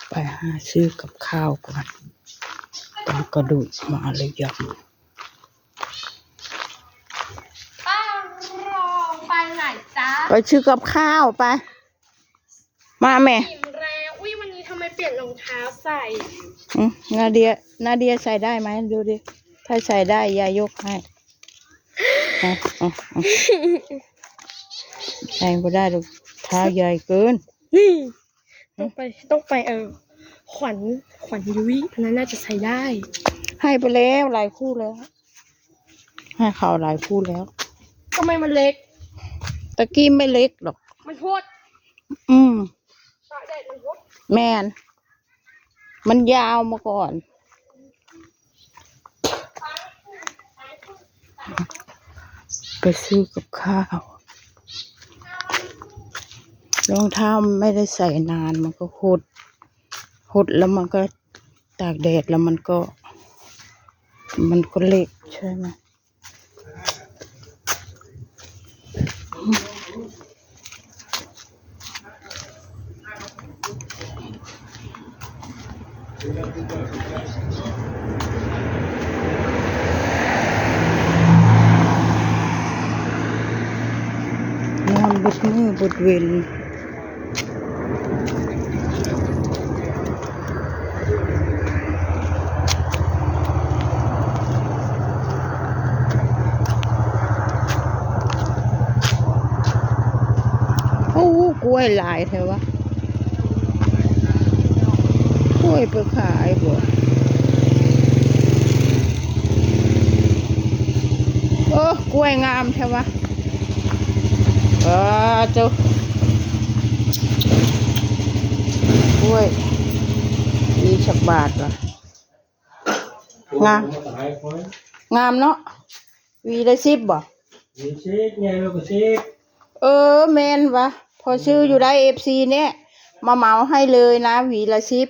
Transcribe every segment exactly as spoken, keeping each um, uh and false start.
ไปหาซื้อกับข้าวก่อน ตอนกระดูกมาเลยยัง ป้าลองไปไหนจ๊ะ ไปซื้อกับข้าวไป มาแม่ อิ่มแล้ว อุ้ยวันนี้ทำไมเปลี่ยนรองเท้าใส่ อืมนาเดีย นาเดียใส่ได้ไหม ดูดิ ถ้าใส่ได้ ยายยกให้ อ่ะอ่ะอ่ะใส่บ่ได้ลูก เท้าใหญ่เกิน นี่ ต้องไปต้องไปเออขวัญขวัญยุ้ยอันนั้นน่าจะใส่ได้ ให้ไปแล้วหลายคู่แล้ว ให้เขาหลายคู่แล้ว ทำไมมันเล็ก ตะกี้ไม่เล็กหรอก มันโหด อืม ตากแดดมันโหด แมน มันยาวมาก่อน ไปซื้อกับข้าว รองเท้ามันไม่ได้ใส่นาน มันก็หด หดแล้วมันก็ตากแดดแล้วมันก็ มันก็เล็กใช่ไหม นอนเบิดมื้อเบิดเว็น โอ้ กล้วยหลายแท้วะ กล้วยไปขายบ่ โอ้ กล้วยงามแท้วะ เออ เจ้า กล้วย มีสักบาทวะ งาม งามเนาะ หวีละสิบบ่ มีสิบไง เราก็สิบ เออ แม่นวะ พอซื้ออยู่ได้ เอฟซี เนี่ย มาเหมาให้เลยนะ หวีละสิบ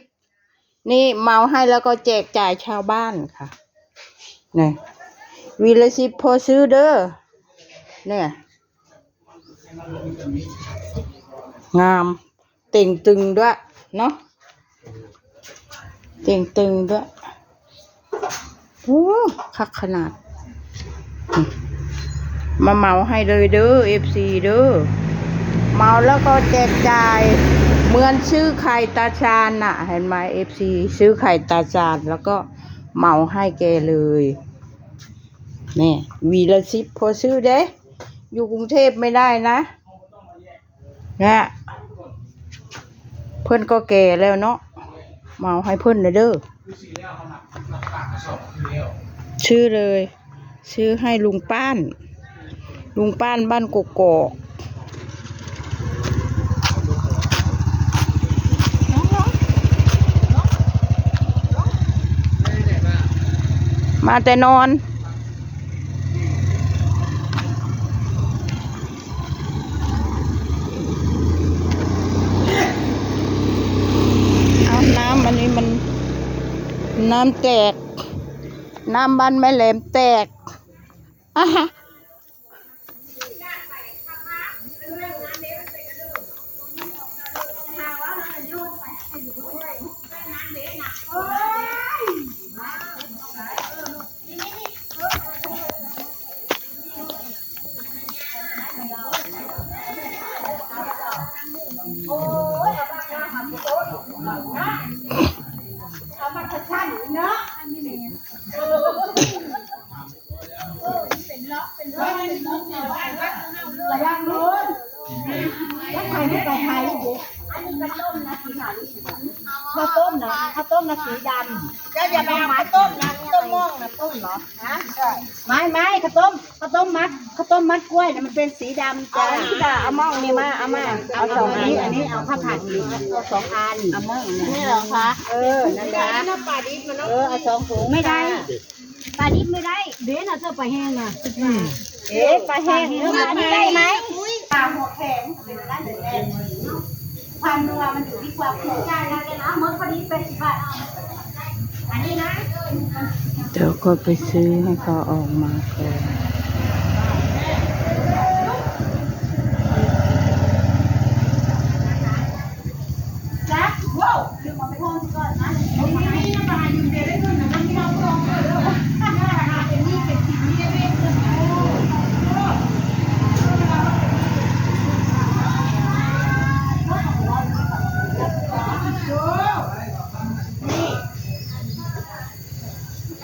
นี่เหมาให้แล้วก็แจกจ่ายชาวบ้านค่ะ นี่ หวีละสิบ พอซื้อเด้อ เนี่ย งาม เต่งตึงด้วยเนาะ เต่งตึงด้วย โอ้ คักขนาด มาเหมาให้เลยเด้อ เอฟซี เด้อ เหมาแล้วก็แจกจ่าย เหมือนซื้อไข่ตาชาญน่ะ เห็นไหม เอฟซี ซื้อไข่ตาชาญแล้วก็เหมาให้แกเลย นี่ หวีละสิบ พอซื้อเด้ อยู่กรุงเทพฯไม่ได้นะ เนี่ย เพิ่นก็แก่แล้วเนาะ เหมาให้เพิ่นนะเด้อ ซื้อเลย ซื้อให้ลุงป้าน ลุงป้านบ้านกกอก มาแต่นอน เอาน้ำอันนี้มัน น้ำแตก น้ำบ้านแม่แหลมแตก อ่ะฮะ ข้าวต้มนะ ข้าวต้มนะสีดำ เจ้าอย่าไปเอาข้าวต้มนะ ข้าวต้มม่วงนะ ต้มเหรอ ฮะ ไม่ไม่ข้าวต้ม ข้าวต้มมัด ข้าวต้มมัดกล้วยนะมันเป็นสีดำจ้า เอาม่วงนี่มา เอามา เอาสองอันนี้ อันนี้เอาข้าวผัดนี่เอาสองอัน เอาม่วงนี่ นี่เหรอคะ เออ นั่นแหละ น้ำปลาดิบมัน เออ เอาสองถุง ไม่ได้ ปลาดิบไม่ได้ เดี๋ยวนะเธอปลาแห้งนะ เอ๊ะปลาแห้ง ปลาดิบได้ไหม ปลาหัวแข็งเป็นได้หรือแดงความนัวมันอยู่ที่ความเผ็ด เดี๋ยวก็ไปซื้อให้เขาออกมาก่อน จักว้า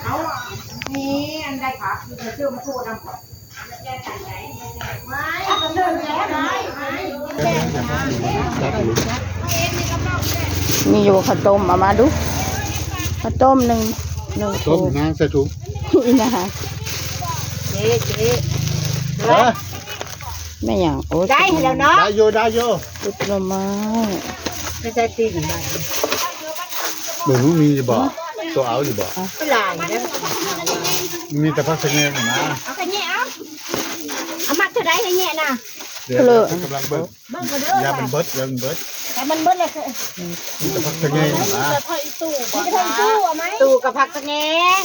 เอานี่อันใดครับคือเชื่อมาโทษนำก่อน มีอยู่ข้าวต้ม เอามาดู ข้าวต้มหนึ่งหนึ่ง ต้ม ถุง น้ำใส่ถุง อีนา เจ๊เจ๊ เออ แม่หยังโอ้ย ได้แล้วเนาะ ได้โยได้โย ซุปหน่อไม้ ไม่ใช่ตีนบ้าน เบิ่งมันมีอยู่บ่ตัวเอาอยู่บ่ ไม่หลายนะ มีแต่ผักสะแงงนะ เอาแค่นี้เอาเอามาเท่าไรแค่นี้นะ เดี๋ยวเดี๋ยวกำลังเบิ่ง เบิ่งก็เด้อย ามันเบิดยามันเบิด แต่มันเบิ่งเลยคือ มีแต่ผักสะแงงนะ มันจะทอดอีตู้บ่ มันจะทอดอีตู้เอาไหมตู้กับผักสะแงง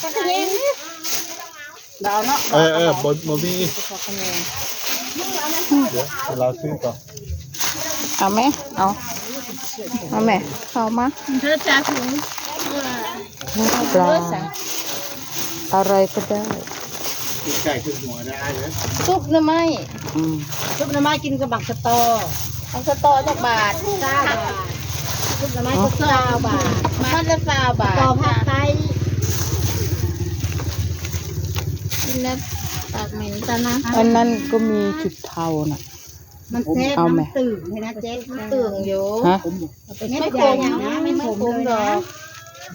ผักสะแงงนี่ เราเนาะ เออเออบ่บ่มี เดี๋ยวเราซื้อก่อน เอาไหมเอา เอาไหมเข้ามา เธอจ่าถุง ปลาอะไรก็ได้ กินไก่ขึ้นหัวได้เลย ซุปหน่อไม้ อืม ซุปหน่อไม้กินกับบักสะตอ เอาสะตอจักบาท ซาบาท ซุปหน่อไม้ก็ซาบาท มันละซาวบาท ต่อผักไต กินแล้วปากเหม็นตานะ อันนั้นก็มีจุดเทาน่ะ มันแซ่บ เอาไหม น้ำตื่นให้นะเจ๊ ตื่นอยู่ ฮะ ไม่ขมนะไม่ขมดอก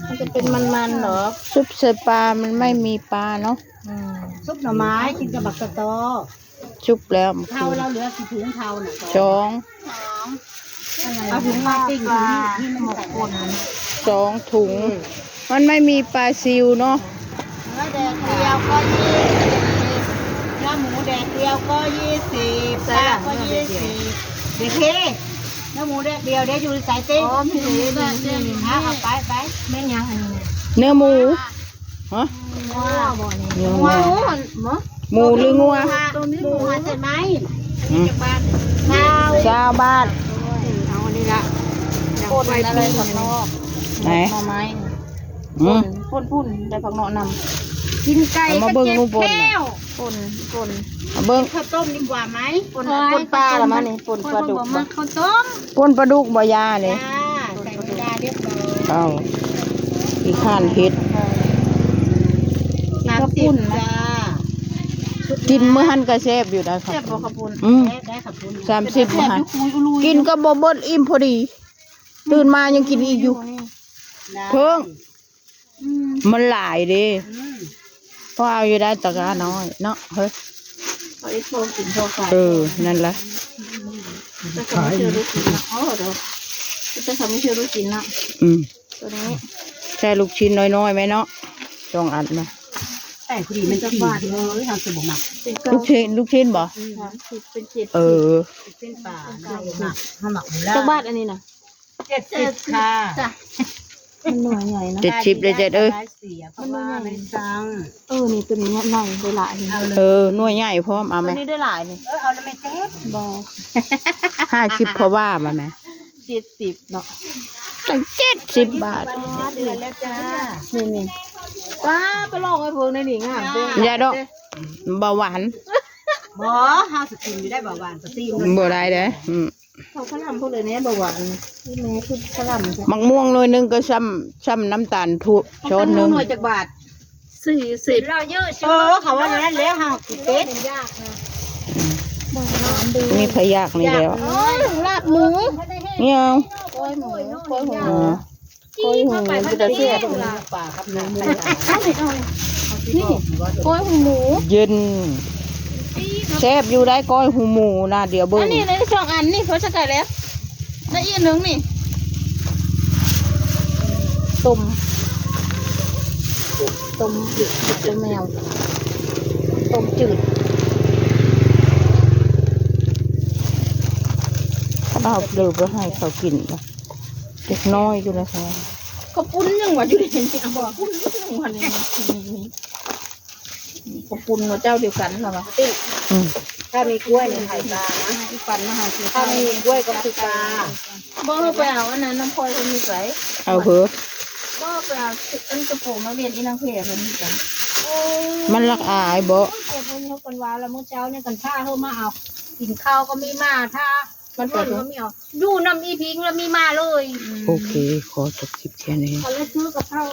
มันจะเป็นมันๆหรอ ซุปใส่ปลามันไม่มีปลาเนาะ ซุปหน่อไม้กินกับบักสะตอ ซุปแล้ว เทาเราเหลือกี่ถุงเทาน่ะ สอง เอาถุงมาปิ้งถุงนี้ที่มันใส่คน สองถุง มันไม่มีปลาซิวเนาะ เนื้อแดดเดียวก็ยี่สิบเนื้อหมูแดดเดียวก็ยี่สิบปลาก็ยี่สิบเดี๋ยวเทเนื้อหมูแดดเดียวเดี๋ยวอยู่สายเต้น อ๋อมีหมูแดดเดียว เอาเอาไปไปแม่นยังอันนี้ เนื้อหมู ฮะ งัวบ่นี่ เนื้อ งั งั ว ว หมูหรืองัว ตรงนี้หมูหันใส่ไหม อืม ซาว ซาวบาท เอาอันนี้ละ ป่นอะไรผักนอก ไหน หน่อไม้ อืม ป่นป่นได้ผักเนาะนำกินไก่ เอามาเบิ่ง ก็ ดูป่น เจ็บแข้ว ป่นป่นเอาเบิ่ง ข้าวต้มดีกว่าไหม ป่นป่นปลาละมานี่ป่นปลาดุกบ่ ข้าวต้ม ป่นปลาดุกบ่ยานี่ จ้าใส่เวลาเรียบร้อย เอาอีกขั้นเห็ด สามสิบจ้า กินมื้อหันก็แซ่บอยู่นะค แซ่ รั บบ บ่ขอบคุณ อืม ได้ขอบคุณ สามสิบมื้อหันกินก็บ่เบิดอิ่มพอดี ตื่นมายังกินอีกอยู่ เพิ่ง อืม มันหลายเด้ อืม พอเอาอยู่ได้ตะกร้าน้อยเนาะเฮ้ย เอาไอ้โชว์กินโชว์ขาย เออ นั่นละ จะทำให้เชื่อลูกกินนะโอ้เดี๋ยวจะทำให้เชื่อลูกกินนะ อืม ตัวนี้ ใช่ลูกชิ้นน้อยๆไหมเนาะสองอันมา แต่พอดีมันจะบาดเลยทำสมบัติ ลูกชิ้นลูกชิ้นบ่ สามสิบเป็นเจ็ด เออ เส้นปลาหน้าหมักหน้าหมักหมูแล้ จั ว กบาทอันนี้นะ เจ็ดสิบค่ะ จ้ะ มันหน่วยใหญ่นะ เจ็ดสิบเลยเจ็ดเอ้ย เสียเพราะว่าไม่สั่ง เออนี่ตัวนี้ใหญ่ได้หลายนี่ เอาเลย เออหน่วยใหญ่พร้อมเอาไหม ตัวนี้ได้หลายนี่เออเอาแล้วไม่เจ็ด บอห้าสิบเพราะว่ามาไหม เจ็ดสิบเนาะ ตั้งเจ็ดสิบบาท เดือนแล้วจ้า นี่นี่ ว้าไปลองไอ้พวกในนี่งามเด้ ยาดอกเบาหวาน บอห้าสิบกินอยู่ได้เบาหวานก็ซีม บ่ได้เด้ออืม เขาขนมพวกเลยเนี่ยเบาหวานนี่แม่คือขนม มะม่วงหน่วยหนึ่งก็ซ้ำซ้ำน้ำตาลถ้วยช้อนหนึ่ง หน่วยจักบาทสี่สิบเราเยอะเออเขาว่าอย่างนั้นแล้วห้าสิบเอ็ด นี่พะยากนี่แล้ว โอ้ยลาบหมู เนี่ยเอา ก้อยหมูก้อยหมู อ่า ก้อยหมูมันจะแซ่บ ปลาครับน้ำ นี่ก้อยหมู เย็นแซ่บอยู่ได้ก้อยหูหมูนะเดี๋ยวเบิ่ อั ง นนี้ในสองอันนี่เขาจะไก่แล้วแล้วอีกหนึ่งนี่ ต้มต้มจืดต้มแมวต้มจืดข้าวเปลือกไปให้เขากินนะเด็กน้อยอยู่นะคะ เขาปุ้นยังหวะอยู่ในนี้บอกปุ้นยังหวะในนี้นี่เขาปุ้นมาเจ้าเดียวกันเหรอวะ อืม ถ้ามีกล้วยเนี่ยไข่ปลานะ อีปันมาหาซื้อ ถ้าไม่มีกล้วยก็คือปลา บ่เฮาไปเอาอันนั้นน้ำพลอยเพิ่นมีไส เอาเหอะ บ่ไปเอาอันกระโปรงนักเรียนอีนางเพรเพิ่นมีไส มันลักอายบ่ เก็บเงินเขากันว่าแล้วเมื่อเช้าเนี่ยกันถ้าเฮามาเอากินข้าวก็มีมาถ้ามันร้อนก็มีเอาอยู่นำอีพิงแล้วมีมาเลย โอเค ขอจบคลิปแค่นี้ เขาเลยซื้อกับข้าว